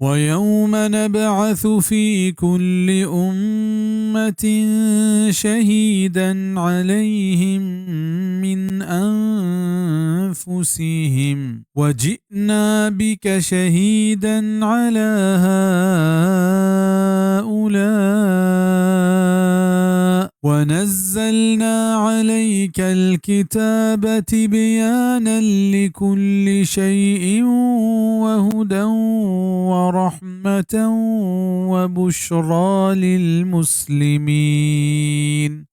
ويوم نبعث في كل أمة شهيدا عليهم من أنفسهم وجئنا بك شهيدا على هؤلاء ونزلنا عليك الكتاب تبيانا لكل شيء وهدى ورحمة وبشرى للمسلمين.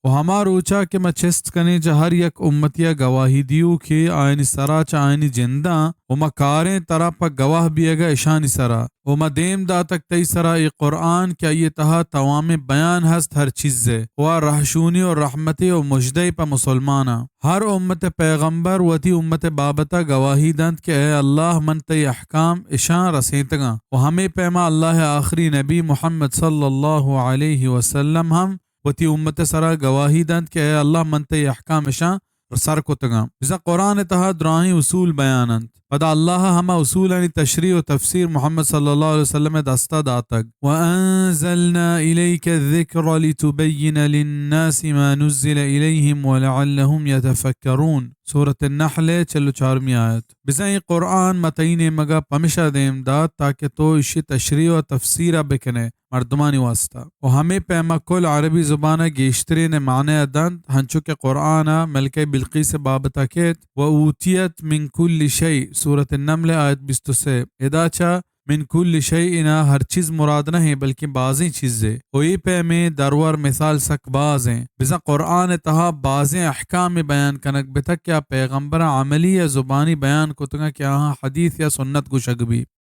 و ہما روچا کہ ما چست کنیں چہ ہر یک امتیا گواہی دیوکے آیانی سرا چہ آیانی جنداں، و ما کاریں ترا پہ گواہ بیئگا اشانی سرا. و ما دیم داتگ تئی سرا اے قرآن کہ آئی تہا توامیں بیان ہست ہر چیزے، و آ رہشونی و رحمتے و مژدے پہ مسلماناں. ہر امت پیغمبر وتی امت بابتا گواہی دنت کہ اے اللہ، من تئی احکام اشاں رسینتگاں. و ہمے پیما اللہ آخری نبی محمد صلی اللہ علیہ وسلم ہم وتی امت سرا گواہی دنت کہ اے اللہ، من تئی احکام اشاں سر کتگاں. بزاں قرآن تہا دراہیں اصول بیان انت. پدا اللہ ہما اصولانی تشریح و تفسیر محمد صلی اللہ علیہ وسلم دستا داتگ. وأنزلنا إليك الذكر لتبين للناس ما نزل إليهم ولعلهم يتفكرون. سورة النحل، چل و چارمی آیت. بزاں اے قرآن ما تئی نیمگا پمشا دیم دات تاکہ تو اشی تشریح و تفسیرا بکنے مردمانی واسطہ. و ہمے پیما کل عربی زبانا گیشترین معنی دنت، ہنچو کہ قرآنا ملکہ بلقیس بابتا کیت، وأوتيت من كل شيء، سورة النمل، آیت بیست و سے. ادا چہ من کل شیء ء ہر چیز مراد نہ انت، بلکیں بازیں چیزے. و اے پیمیں درور مثال سک باز انت. بزاں قرآن ء تہا بازیں احکامے بیان کنگ بتگ کہ آ پیغمبراں عملی یا زبانی بیان کتگاں کہ آہاں حدیث یا سنت گوشگ بیت.